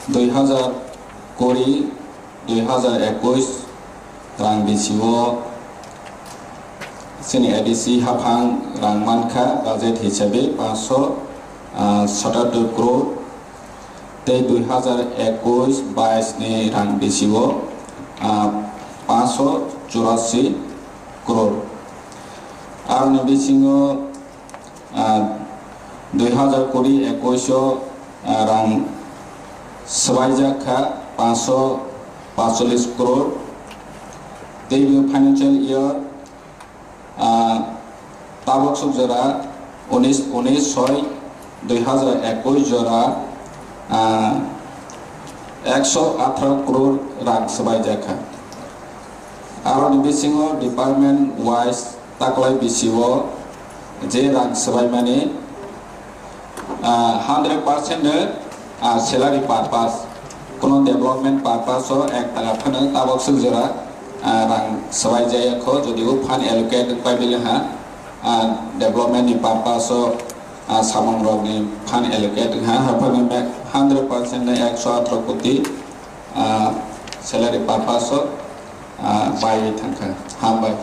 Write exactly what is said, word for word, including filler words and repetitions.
Dui hazar kuri, dui hazar ekush rang bisio chini A D C haphang rang mankha budget hisabe paanso satattor crore, tei dui hazar ekush bais ni rang bisio paanso churasi crore. Aroni bisingo dui hazar kuri ekush o rang swbaijak kha paanso paancholish crore. Tei financial year tabok suk jora unis unis soi dui hazar ekush jora ekso atharo crore rang swbaijak kha. Aroni bisingo department wise taklai bisio je rang swbaimani hundred percent no salary purpose, kono development purpose o ek taka phano tabok suk jora rang swbai jaya kho, jodi o fund allocate wngpai bile ha development ni purpose o samung rok ni fund allocate ha haphano hundred percent no ekso atharo koti salary purpose o bai thangkha. Hambai.